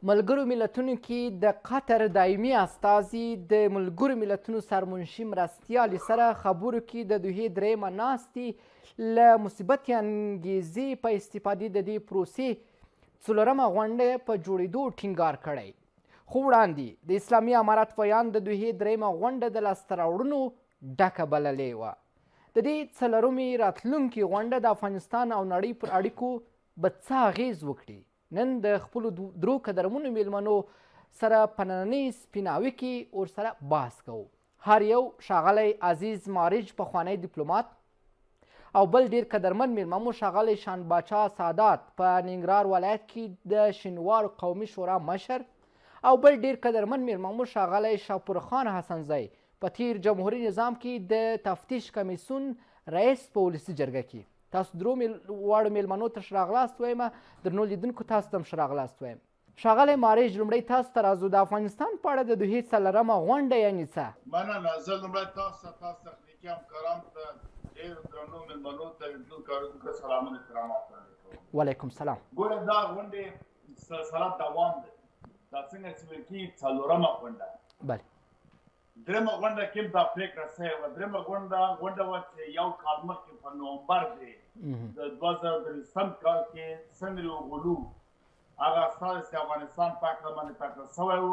ملګرو ملتونو کې د قطر دایمي استازي د ملګرو ملتونو سرمنشي مرستیالې سره خبرو کې د دوحې درېیمه ناستې له مثبتې انګیزې په استفادې د دې پروسې څلورمه غونډه په جوړېدو ټینګار کړی. خو وړاندې د اسلامي امارت ویاند د دوحې درېیمه غونډه د لاسته راوړنو ډکه بللې وه. د دې څلورمې راتلونکې غونډه د افغانستان او نړۍ پر اړیکو به څه اغېز وکړي؟ نن د خپلو درو قدرمنو میلمنو سره په نننۍ سپیناوي کې ورسره بحث کوو. هر یو ښاغلی عزیز مارج پخوانی دیپلومات او بل ډیر قدرمن میلمه مو ښاغلی شان باچا سادات په ننګرهار ولایت کې د شینوار قومي شورا مشر او بل ډیر قدرمن میلمه مو ښاغلی شاپور خان حسنزی په تیر جمهوري نظام کې د تفتیش کمیسیون رئیس په ولسي جرګه کې. تاسو درو واړو میلمنو ته ښه راغلاست وایم، درنو لیدونکو تاسو ته هم ښه راغلاست وایم. ښاغلی مارج، لومړی تاسو ته راځو، د افغانستان په اړه د دوحې څلورمه غونډه یعنې څه؟ مننه. زه لومړی تاسو ته، تاسو تخنیکي همکارانو ته، ډېرو درنو میلمنو ته، لیدونکو اورېدونکو ته سلامونه احترامات وړاندې کوم. وعلیکم سلام. ګوره، دا غونډې سلسله دوام لري. دا څنګه چې ویل کېږي څلورمه غونډه، بله درېیمه غونډه کې هم دا پرېکړه شوې وه. درېیمه غونډه وه چې یو کال مخکې په نومبر دی د 2023 کال کې سنګري اوغلو هغه استازی چې افغانستان په هکله باندې ټاکل شوی و،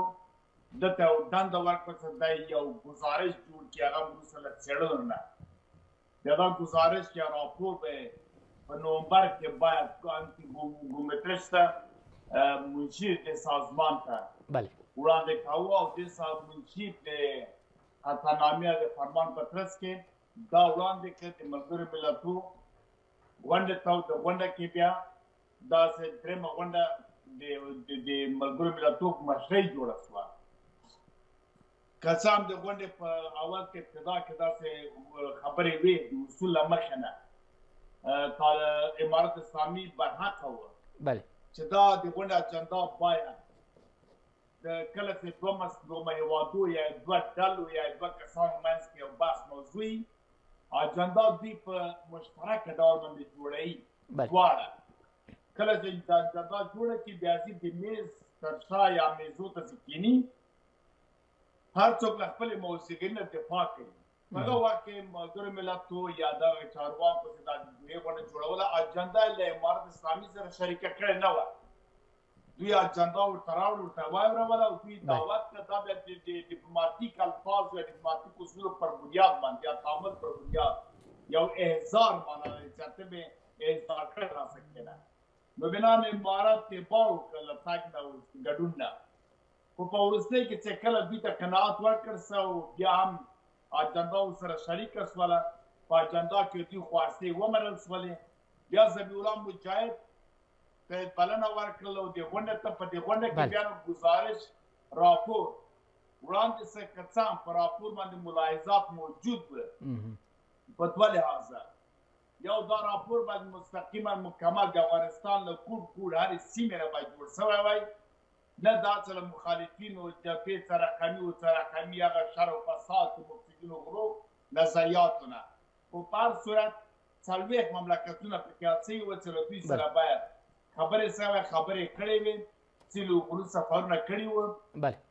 ده ته یو دنده ورکړه چې دی یو ګزارش جوړ کړي. هغه وروسته له څېړنو نه بیا دا ګزارش یا راپور به په نومبر کې باید ګومترش ته، منشي د سازمان ته وړاندې کاوه او د منشي د قطعنامې د فرمان په ترڅ کې دا وړاندې کړ د ملګرو ملتو غونډې ته. د غونډه کې بیا داسې درېیمه غونډه د ملګرو ملتو په مشرۍ جوړه شوه. که څه هم د غونډې په اول کې ابتدا کې داسې خبرې وې، د اصول له مخې نه امارت اسلامي برحقه وه چې دا د غونډې اجندا باید د کله چې دوه هېوادو یا دوه ډلو یا دوه کسانو منځ کې یو بحث موضوع وي، اجندا دوی په مشترک ډول باندې جوړوي دواړه. کله چې دا اجندا جوړه کړي، بیا ځي د میز تر شا یا میزو ته چې کښېني، هر څوک له خپلې موضوعګري نه دفاع کوي. په هغه وخت کې ملګرو ملتو یا دغه چارواکو چې دا د دوحې غونډه جوړوله، اجندا یې له امارت اسلامي سره شریکه کړې نه وه. دوی اجندا ورته راوړ، ورته واوروله او دوی دعوت کړه. دا بیا د ډیپلوماټیک الفاظو یا ډیپلوماټیک اصولو پر بنیاد باندې یا تعامل پر بنیاد یو احضار معنا لري چې ته مې احضار کړی راسه کښېنه. نو بنا امارت ابا وکړه له تګ نه او ګډون نه. خو په وروستۍ کې چې کله دوی ته قناعت ورکړ سو، بیا هم اجندا ورسره شریکه سوله. په اجندا کې دوی خواستې ومنل سولې. بیا ذبیح الله مجاهد ته بلنه ورکړل او د غونډې ته. په دې غونډه کې بیا نو ګزارش راپور وړاندې سه. که څه هم په راپور باندې ملاحظات موجود وه په دوه لحاظه، یو دا راپور باید مستقیما مکمل د افغانستان له کوډ کوډ هرې سیمې نه باید جوړ سوی وای، نه دا چې له مخالفینو جبهې څه رقمي او څه رقمي هغه شر او فساد د مفسدینو غلو نظریاتو نه. خو په هر صورت 40 مملکتونه پکې یاد سوي وه چې له دوی سره باید خبرې سوی، خبرې کړې وې، چې له غلو سفرونه کړي وو.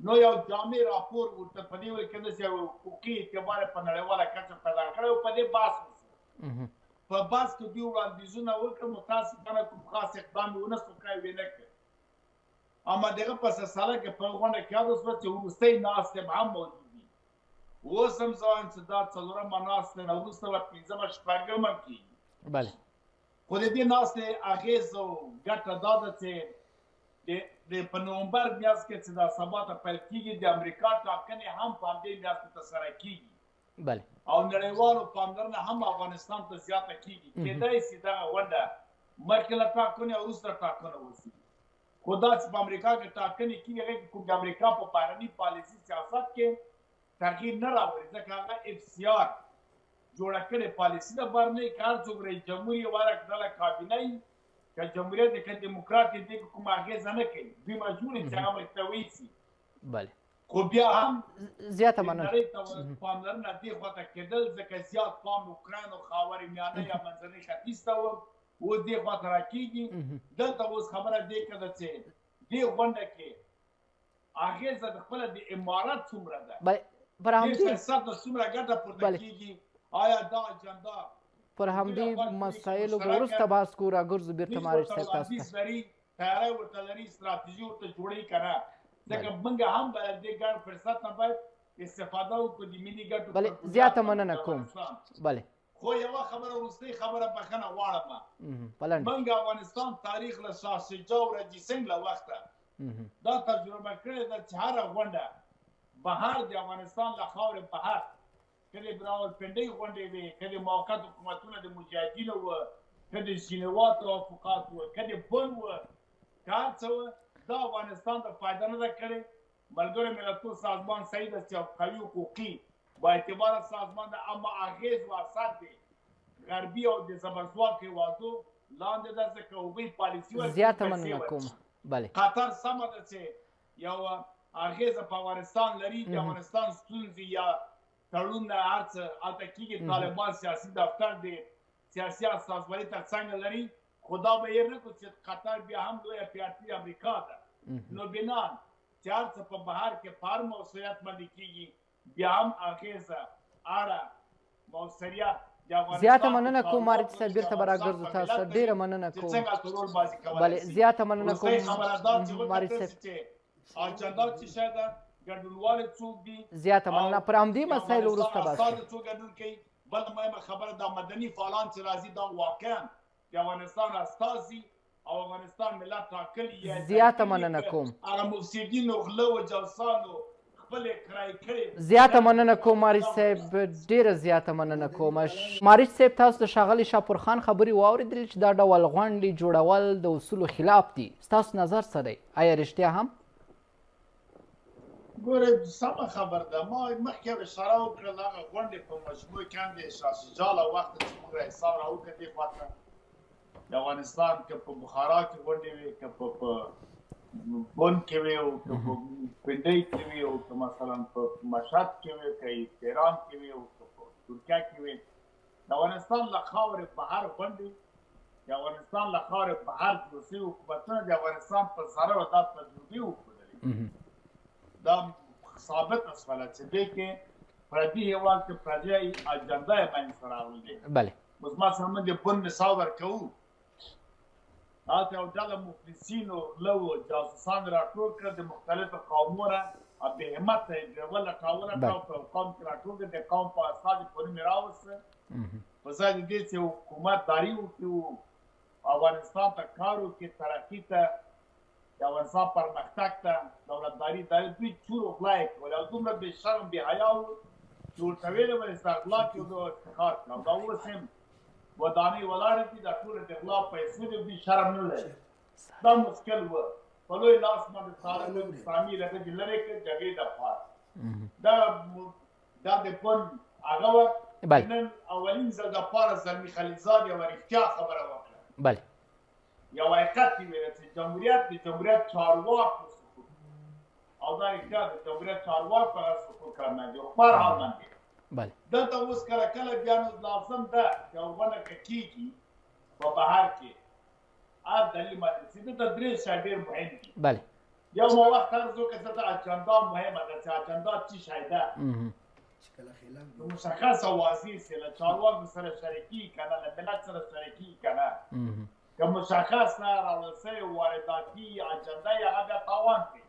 نو یو جامع راپور ورته په دې ویل کېده چې یو حقوقي اعتبار په نړیواله کچه پیدا کړی او په دې بحث وشو. په بحث کې دوی وړاندیزونه وکړل، متاسفانه کوم خاص اقدام یې ونه سو کړی، ویې نه کړ. اما دغه په سلسله کې په غونډه کې یاده شوه چې وروستۍ ناستې به هم موجود دي. اوس هم زه وایم چې دا څلورمه ناسته نه وروسته به پنځمه شپږمه کېږي. خو د دې ناستې اغېز او ګټه دا ده چې د په نومبر میاشت کې چې دا سبا ته پیل کېږي، د امریکا ټاکنې هم په همدې میاشت کې ترسره کېږي. او نړیوالو پاملرنه هم افغانستان ته زیاته کېږي. کېدای شي دغه غونډه مخکې له ټاکنې او وروسته ټاکنه وشي. خو دا چې په امریکا کې ټاکنې کېږي، هغې کې کوم د امریکا په بهرني پالیسي سیاست کې تغییر نه راوړي، ځکه هغه اف سي آر جوړه کړې پالیسي ده بهرنۍ. که هر څوک رئیس جمهور یې واره ډله کابینه وي، که جمهوریت دی که دیموکرات دی، دې کې کومه اغېزه نه کوي. دوی مجبور دي چې هغه مخې ته ویسي. خو بیا هم زیاته مننه. نړۍ ته پاملرنه دې خواته کېدل، ځکه زیات پام اوکراین او خاور میانه یا منځنۍ ختیځ ته و، اوس دې خواته راکېږي. دلته اوس خبره دې کده چې دې غونډه کې اغېزه د خپله د امارت څومره ده؟ بله، پر دې همدې فرصت نه څومره ګټه پورته بله. کېږي؟ آیا دا اجنډا پر د دوی همدې لپاره کېږي چې مسایلو به مشترکه وروسته بحث کوو، راګرځو بیرته دوی مارج ورته صاحب تاسو وړاندیز ته. لري، تیاری ورته لري، ستراتیژي ورته جوړوي که نه؟ ځکه بله. موږ هم باید دې ګڼ فرصت نه باید استفاده وکړو د ملي ګټو بله، پر بنیاد زیاته باندې مننه د کوم. افغانستان. بله. خو یوه خبره، وروستۍ خبره، بخښنه غواړم. په لنډه. موږ افغانستان تاریخ له شاه شجاع او رنجیت سنګ له وخته دا تجربه کړې ده چې هره غونډه بهر د افغانستان له خاورې بهر، که د راولپنډۍ غونډې وې، که د موقت حکومتونه د مجاهدینو وه، که د ژنیوا توافقات وه، که د بن وه، که هر څه وه، دا افغانستان ته فایده نه ده کړې. ملګرو ملتونو سازمان صحیح ده چې یو قوي حقوقي با اعتباره سازمان ده، اما اغېز و اثر دی غربي او د زبرځواک هېوادو لاندې ده، ځکه هغوی پالیسي ورکوي، زیاته پیسې مننه کوم. ورکوي. بله. قطر سمه ده چې یو اغېزه په افغانستان لري، د افغانستان ستونزې یا تړون هر څه هلته کېږي. طالبان سیاسي دفتر دی، سیاسي استازولي تر څنګ لري، خو دا به یې نه کړو چې قطر بیا هم لویه پي ار ټي امریکا ده. نو بنان چې هر څه په بهر کې په هر موثریت باندې کېږي، بیا هم اغېزه اړه موثریت د زیاته افغانستان په مننه کوم چارواکو مارج کې صاحب، چې بیرته به افغانستان راګرځو په تاسو ته. ملت ډېره لري مننه چې کوم. څنګه هلته رول بازي کولی بله، شي. زیاته مننه وروستۍ کوم خبره دا چې مارج وکتل صاحب. شي چې اجنډا څه شی ده، ګډونوال څوک دي، زیاته او مننه. پر همدې د مسایلو افغانستان وروسته بحث کوو. استازي څوک ګډون کوي. بله مهمه خبره، دا مدني فعالان چې راځي، دا واقعا د افغانستان استازي او افغانستان ملت ټاکلي یا زیاته ټاکلي مننه که کوم. هغه مفسدینو، غله او جلسانو خپلې کرایې کړې زیاته ډلې مننه کوم مارج دا صاحب، ډېره زیاته مننه کوم. مارج صاحب، تاسو د ښاغلي شاپور خان خبرې واورېدلې چې دا ډول غونډې جوړول د اصولو خلاف دي. ستاسو نظر څه دی؟ آیا رښتیا هم؟ ګوره، سمه خبر ده. ما مخکې هم اشاره وکړه، هغه غونډې په مجموع کې هم د شاه شجاع له وخته چې موږ حساب راوکړه دې خوا ته د افغانستان، که په بخارا کې غونډې وې، که په بن کې وې، او که په پنډۍ کې وې، او که مثلا په مشهد کې وې، که تهران کې وې، او که په ترکیه کې وې، د افغانستان له خاورې بهر غونډې، د افغانستان له خاورې بهر جوړ شوي حکومتونه د افغانستان په ضرر دا تجربې وښودلې. دا ثابته شوله چې دې کې پردي هېواد کې پردی اجنډا یې منځته راغلې. بله. اوس مثلا موږ د بن مثال ورکوو، هلته یو ډله مفلسینو، غله و جاسوسان راټول کړل د مختلفو قومونو او بې همته یې ډېر ولټاوه، بله. په قوم کې راټول کړل، د قوم په استازي په نوم یې راوسته. په ځای د دې چې حکومت داري وکړي، افغانستان ته کار وکړي، ترقي ته، د افغانستان پرمختګ ته، دولتداري داري، دوی چور او غلا یې کوله او دومره بې شرم بې حیا وو چې ورته ویلې ول چې دا غلا کې دوی افتخار کړه. او دا اوس هم ودانۍ ولاړې دي، دا ټوله د غلا پیسې دي، دوی شرم نه لري. دا مشکل و. په لوی لاس باندې طالب اسلامي له دې لرې کړ جګړې دپاره. دا د بن هغه وه. بله. نن اولین ځل دپاره زلمي خلیلزاد یوه رښتیا خبره وکړه. بله. یو حقیقت یې ویله چې جمهوریت د جمهوریت چارواکو سقوط، او دا رښتیا د جمهوریت چارواکو هغه سقوط کړی دی، خو په هر حال باندې بله. دلته اوس کله کله بیا نو لازم ده چې یو غونډه که کېږي په بهر کې هر دلیل باندې چې دلته درې شیان ډېر مهم دي. بله. یو ما وخت عرض وکړ چې دلته اجنډا مهمه ده، چې اجنډا څه شی ده، نو مشخص او واضح سي، له چارواکو سره شریکي که نه، له ملت سره شریکي که نه. که مشخص نه راوړل سوې وارداتي اجنډا یې، هغه بیا تاوان کوي.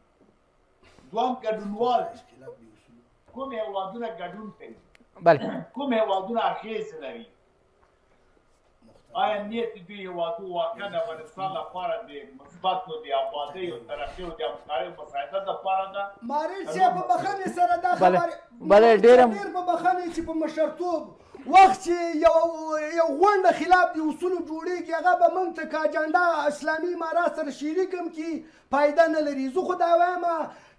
دوهم ګډونوال دي، کوم هېوادونه ګډون کوي، بله. کوم هېوادونه اغېز لري، آیا نیت دوی هېوادو واقعا د افغانستان لپاره د مثبتو د آبادۍ او ترقۍ او د همکارۍ مساعدت لپاره ده؟ مارج صاحب په بخښنې سره دا بله. خبرې، بله، مارج ډېره صاحب ډېر په بخښنې چې په مشرتوب وخت چې یو غونډه خلاف د اصولو جوړېږي، هغه به موږ ته که اجنډا اسلامي امارات سره شریک هم کړي فایده نه لري. زه خو دا وایم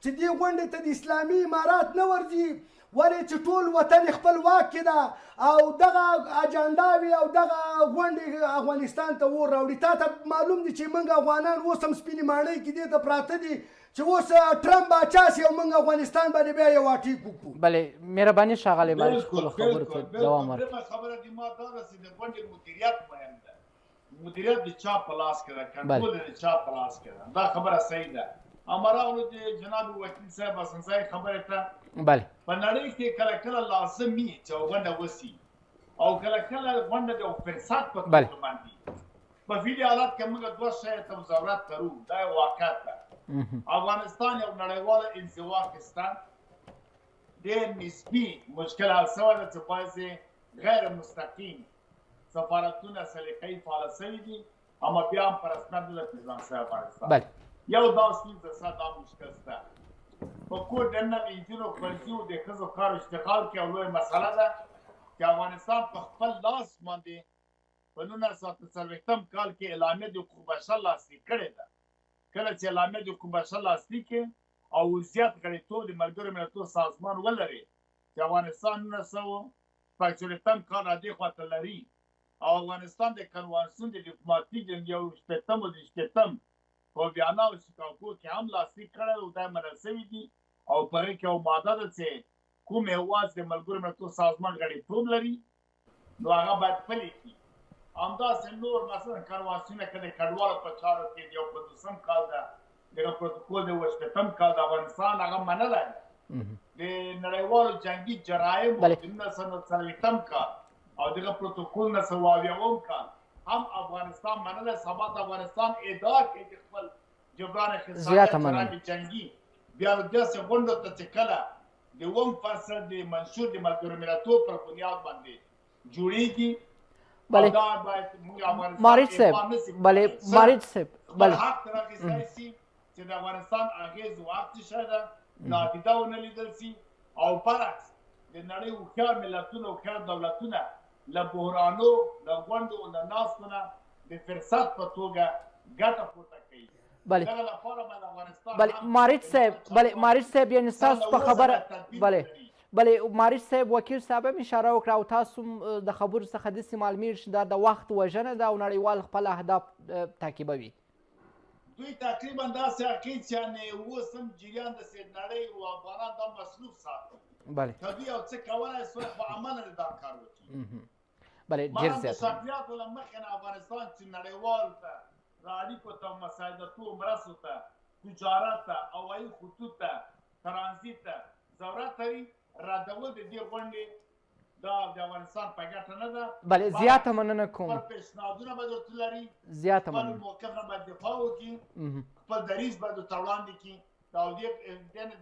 چې دې غونډې ته د اسلامي امارات نه ورځي، ولې چې ټول وطن یې خپل واک کې ده او دغه اجنډاوې او دغه غونډې افغانستان ته اور راوړي. تا ته معلوم دي چې موږ افغانان اوس هم سپینې ماڼۍ کې دې ته پراته دي چې اوس ټرمپ باچا شي او موږ افغانستان باندې بیا یو اټیک وکړو. بله، مهرباني ښاغلی مارج، خپلو بالکل خبرو ته بالکل دوام بالکل. ورکړئ. درېیمه خبره د ما دا ده چې د غونډې مدیریت مهم ده. مدیریت د چا په لاس کې ده، بله. کنټرول د چا په لاس کې ده، دا خبره صحیح ده. اما راغلو د جناب وکیل صاحب حسنزی خبرې ته. بله. په نړۍ کې کله کله لازم وي چې غونډه وسي او کله کله غونډه د یو فرصت په توګه باندې. په فعلي حالت کې موږ دوه شیو ته ضرورت لرو، دا یو واقعیت ده. افغانستان یو نړیواله انزوا کې شته، ډېر نسبي مشکل حل شوی ده چې بعضې غیر مستقیم سفارتونه سلیقهیي فعاله شوي دي، اما بیا هم په رسمیت نه ده پېژندل شوی افغانستان. یو دا ستونزه شته، دا مشکل شته. په کور دننه د نجونو ښوونځي د ښځو کار اشتغال کې یو لویه مسله ده چې افغانستان په خپل لاس باندې په 1948 کال کې اعلامیه د حقوق بشر لاسلیک کړې ده. کله چې اعلامیه د حقوق بشر لاسلیک کړې او وضعیت غړیتوب د ملګرو ملتونو سازمان ولري چې افغانستان 1946 کال را دې خواته لري او افغانستان د کنوانسیون د ډیپلوماتیک د 61 او 60 په ویانا او شیکاګو کې هم لاسلیک کړی او دا منل شوي دي. او په هغې کې یو ماده ده چې کوم هېواد د ملګرو ملتونو سازمان غړیتوب لري نو هغه باید پلي کړي. همداسې نور مثلا کنوانسیونه که د کډوالو په چارو کې د 51 کال ده، دغه پروتوکول د 67 کال د افغانستان هغه منلی ده. د نړیوالو جنګي جرایمو د 1940 کال او دغه پروتوکول 1970 کال هم افغانستان منلی. سبا ته افغانستان ادعا کوي چې خپل جبران خسارت جرایم جنګي بیا نو داسې غونډو ته چې کله د اووم فصل د منشور د ملګرو ملتونو پر بنیاد باندې جوړیږي. بله ماریچ صاحب، بله ماریچ صاحب، بله حق تر اخیستی سي چې د افغانستان اغیز او حق څه شی ده نادیده ونه لیدل سي، او برعکس د نړۍ هوښیار ملتونه هوښیار دولتونه له بحرانو، له غونډو، له ناستو نه د فرصت په توګه ګټه پورته کوي. بله بله ماریچ صاحب، بله ماریچ صاحب، یعنی ستاسو په خبره، بله بله ماریچ صاحب، وکیل صاحب هم اشاره وکړه او تاسو د خبرو څخه داسې معلومیږي چې دا د وخت وژنه ده او نړیوال خپل اهداف تعقیبوي. دوی تقریبا داسې عقید چې یعنې اوس هم جریان داسې نړۍ او افغانان دا مصروف ساتي. بله که دوی یو څه کولای سوای خو عملاً دا کار وکړي. بله ډېر زیات. د شکلیاتو له مخې نه افغانستان چې نړیوالو ته د اړیکو ته، مساعدتو، مرستو ته، تجارت ته، هوایي خطوط ته، ترانزیت ته ضرورت لري، ردول د دې غونډې دا د افغانستان په ګټه نه ده. بله زیاته مننه کوم. خپل پیشنهادونه باید ورته لري، زیاته مننه. خپل موقف نه باید دفاع وکړي، خپل دریځ باید ورته وړاندې کړي او دې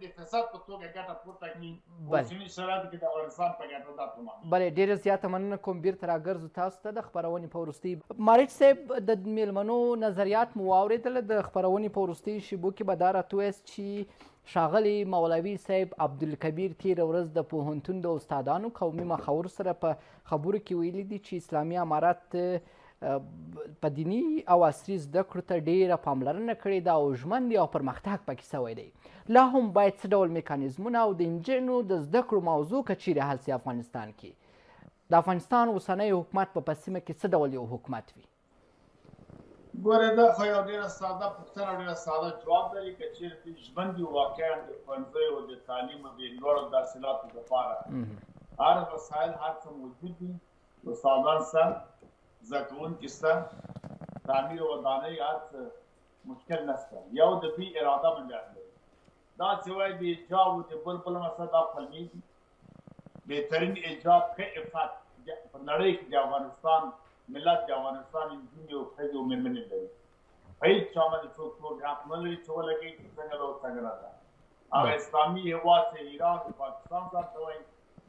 د فرصت په توګه ګټه پورته کړي. اوسني شرایطو کې د افغانستان په ګټه دا تمام. بله ډېره زیاته مننه کوم. بیرته راګرځو تاسو ته د خپرونې په وروستۍ. ماریچ صاحب، د میلمنو نظریات مو واورېدل. د خپرونې په وروستۍ شیبو کې به دا راته ووایاست چې ښاغلی مولوي صاحب عبدالکبیر تېره ورځ د پوهنتون د استادانو قومي مخور سره په خبرو کې ویلي دي چې اسلامي امارت په دیني او عصري زده کړو ته ډېره پاملرنه کړې ده او ژمن دی او پرمختګ پکې سوی دی. لا هم باید څه ډول میکانیزمونه او د نجونو د زده کړو موضوع که چیرې حل سي افغانستان کې، د افغانستان اوسنی حکومت به په سیمه کې څه ډول یو حکومت وي؟ ګوره دا خو یو ډېره ساده پوښتنه، ډېره ساده جواب لري. که چیرې دوی ژمن دي واقعا د ښوونځیو د تعلیم او د لوړو تحصیلاتو دپاره هر وسایل هر څه موجود دي، استادان شته، زده کوونکي شته، تعمیر او ودانۍ هر څه مشکل نشته. یو د دوی اراده باندې اړه لري. دا چې وایي د ایجاب او د بل بل مسله دا پلمې دي. بهترین ایجاب ښه عفت په نړۍ کې د افغانستان ملت، د افغانستان نجونې او ښځې او مېرمنې لري. په هېڅ چا باندې څوک تور حق نه لري چې ولګوي چې څنګه ده او څنګه نه ده. هغه اسلامي هېواد چې ایران او پاکستان ځان ته وایي،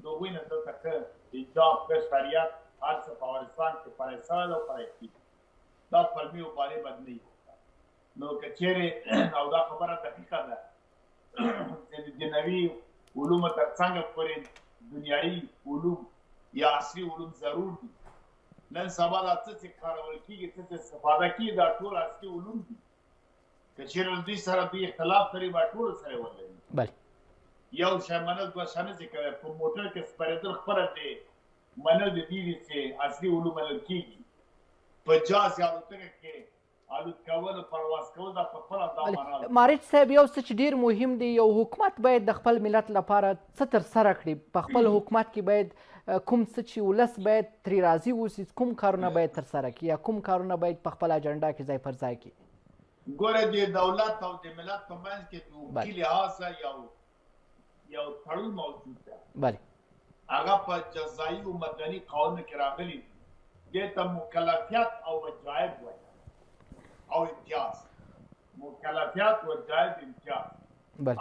د هغوی نه دلته ښه حجاب، ښه شریعت هر څه په افغانستان کې پلی سوی ده او پلی کېږي. دا پلمې او بارې باید نه وي. نو که چیرې او دا خبره دقیقه ده چې د دینوي علومو تر څنګه پورې دنیایي علوم یا عصري علوم ضرور دي. نن سبا دا څه چې کارول کېږي، څه چې استفاده کېږي، دا ټول عصري علوم دي. که چیرې له دوی سره دوی اختلاف لري، باید ټولو سره ولري. بله یو شی منل دوه شی نه شي کولی. په موټر کې سپرېدل خپله د منل د دې دي چې عصري علوم منل کېږي. په جاز یا الوتکه کې الوت کول او پرواز کول دا په خپله دا معنا لري. ماریچ صاحب، یو څه چې ډیر مهم دی، یو حکومت باید د خپل ملت لپاره څه ترسره کړي، په خپل حکومت کې باید کوم څه چې ولس باید ترې راضي اوسي، کوم کارونه باید ترسره کړي یا کوم کارونه باید په خپل اجنډا کې ځای پر ځای کړي؟ ګوره د دولت او د ملت په منځ کې د حقوقي لحاظه یو تړون موجود ده. بله. هغه په جزایي او مدني قانون کې راغلي دي. دې ته مکلفیت او وجایب وایي او امتیاز. مکلفیت، وجایب، امتیاز.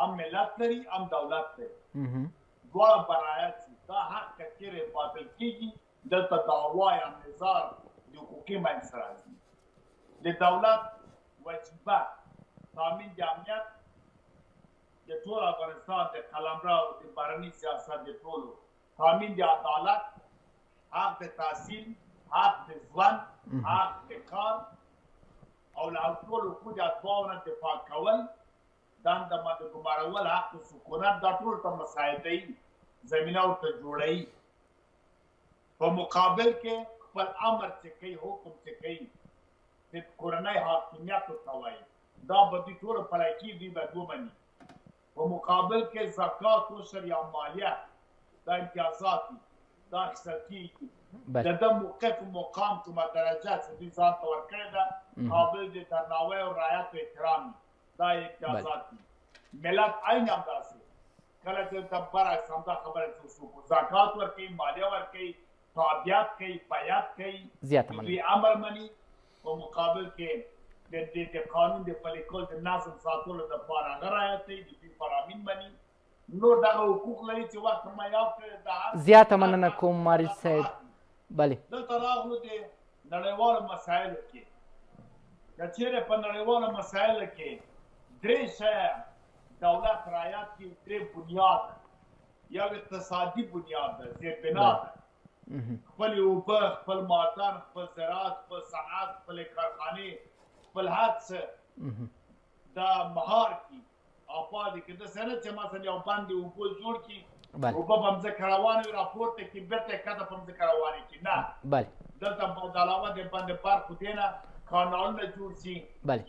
هم ملت لري هم دولت لري. دواړه برایت شي. دا حق که چېرې باطل کېږي دلته دعوا یا نظار د حقوقي منځ ته راځي. د دولت وجیبه تامین د امنیت د ټول افغانستان د قلمرو د بهرني سیاست د ټولو تامین د عدالت، حق د تحصیل، حق د ژوند، حق د کار او له ټولو حقوق د اتباعو نه دفاع کول، دنده باندې ګمارول، حق د سکونت، دا ټول ته مساعدوي، زمینه ورته جوړوي. په مقابل کې خپل امر چې کوي، حکم چې کوي، د کورنۍ حاکمیت ورته وایي، دا به دوی ټولو پلی کېږي، دوی باید ومني. په مقابل کې زکات، عشر یا مالیه، دا امتیازات دي، دا اخیستل کېږي. د ده موقف مقام کومه درجه چې دوی ځان ته ورکړې ده، قابل د درناوی او رعایت او احترام وي، دا امتیازات دي. ملت عین همداسې کله چې دلته برعکس همدا خبره چې اوس وکړو، زکات ورکوي، مالیه ورکوي، تابعیت کوي، بیعت کوي، دوی امر مني. په مقابل کې د قانون د پلي کول د نظم ساتلو دپاره هغه رعایت کوي، د دوی فرامین مني. نور دغه حقوق لري چې وخت ما یاد کړی. زیاته مننه کوم ماریچ صاحب. بله. دلته راغلو د نړیوالو مسایلو کې، که چېرې په نړیوالو مسایلو کې درې شیه دولت رعایت کړي، درې بنیاد، یو اقتصادي بنیاد ده، زیربنا ده، خپلې اوبه، خپل معدن، خپل زراعت، خپل صنعت، خپلې کارخانې، خپل هر څه دا مهار کړي آباد کړي. داسې نه چې مثلا یو بند د اوبو جوړ کړي، اوبه په مځکه روانې وي، راپورته کړي، بېرته یې کښته په مځکه روانې کړي، نه. دلته باید علاوه د بند برقو دې نه کانالونه جوړ شي،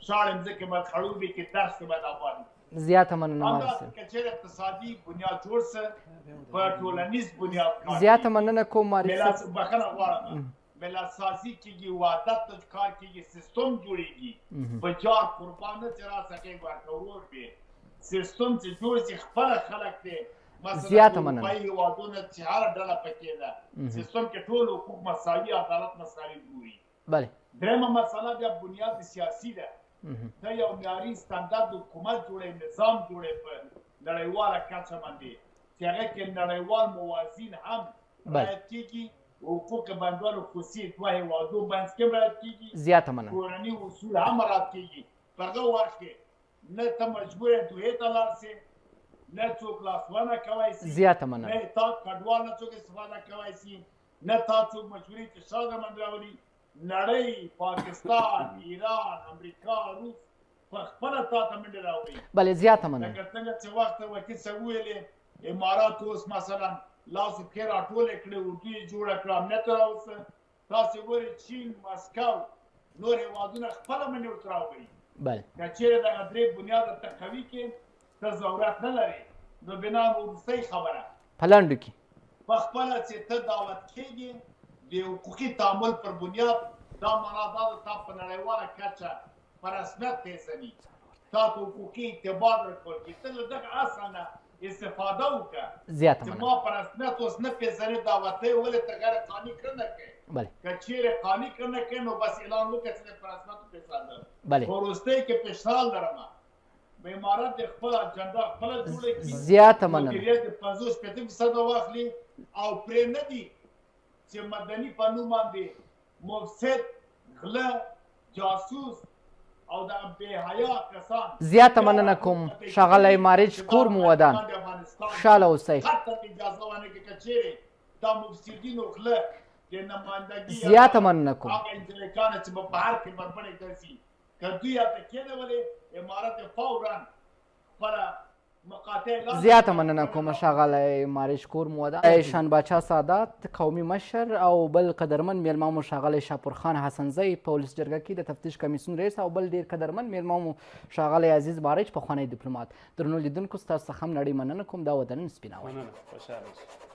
شاړې مځکې باید خړوبې کړي، دښتې باید آبادې کړي. زیاته مننه ماریچ صاحب. که چېرې اقتصادي بنیاد جوړ سه، په ټولنیز بنیاد کار زیاته مننه کوم ماریچ صاحب. بخښنه غواړم. ملت سازي کېږي، وحدت ته کار کېږي، سیستم جوړېږي. په جار قربان نه چې راسه غېږ ورکه ورور وي. سیستم چې جوړ شي، خپله خلک دی. مثلا زیاته مننه. اروپایي هېوادونه چې هره ډله پکې ده، سیستم کې ټول حقوق مساوي، عدالت مساوي ګوري. بله. درېیمه مسله بیا بنیاد سیاسي ده. ته یو معیاري ستندرد حکومت جوړوي، نظام جوړوي په نړیواله کچه باندې چې هغه کې نړیوال موازین هم رعایت کېږي، حقوق بندوالو خصوصي دوه هېوادو منځ کې هم رعایت کېږي، زیاته مننه. کورني اصول هم رعایت کېږي. په هغه وخت کې نه ته مجبور یې دوحې ته لاړ سې، نه څوک لاسوهنه کوی سي، زیاته مننه. نه تا کډوال نه څوک استفاده کوی سي، نه تا څوک مجبوري چې شا درباندې راولي. نړۍ، پاکستان، ایران، امریکا، روس په خپله تا ته منډې راوړي. بله، زیاته مننه. لکه څنګه چې وخت وکیل صاحب وویلې، امارات اوس مثلا لاس و پښې راټولې کړې، اردو یې جوړه کړه، امنیت راوسته. تاسې ګورئ چین، مسکو، نور هېوادونه خپله منډې ورته راوړي. بله. که چېرې دغه درې بنیاد درته قوي کړې، ته ضرورت نه لرې. نو بنا وروستۍ خبره په لنډو کې، په خپله چې ته دعوت کېږې د حقوقي تعامل پر بنیاد، دا معنا دا ده تا په نړیواله کچه په رسمیت پېژني، تا ته حقوقي اعتبار ورکول کېږي. ته له دغه اصل نه استفاده وکړه زیاته چې مننه. ما په رسمیت اوس نه پېژنې، دعوتۍ ولې ته غیر قانوني کړنه کوې؟ بله. که چېرې قانوني کړنه کوې نو بس اعلان وکړه چې په رسمیت وپېژندل. بله. په وروستۍ کې پیشنهاد لرم، به امارت د خپل اجنډا خپله جوړه کړي، زیاته مننه. مدیریت د 50-60% واخلي او پرې نه دي چې مدني په نوم باندې مفسد، غله، جاسوس او د بې حیا کسان. زیاته مننه کوم ښاغلی ماریچ، کور مو ودان، خوشحاله اوسئ. حتی اجازه ونه کړي که چېرې دا مفسدین او غله د نمایندګي زیاته مننه کوم. هغه انجلیکانه چې په بهر کې بربنډې ګرځي، که دوی هلته کښېنولې، امارت فوراً خپله زیاته مننه کوم ښاغلی ماریچ، کور مو ودان. شان باچا سادات قومي مشر او بل قدرمن میلمه مو ښاغلی شاپور خان حسنزی په ولس جرګه کې د تفتیش کمیسیون رئیس او بل ډیر قدرمن میلمه مو ښاغلی عزیز ماریچ پخوانی دیپلومات. درنو لیدونکو ستاسو څخه هم نړۍ مننه کوم. دا وطن سپیناوی. مننه، خوشحاله اوسئ.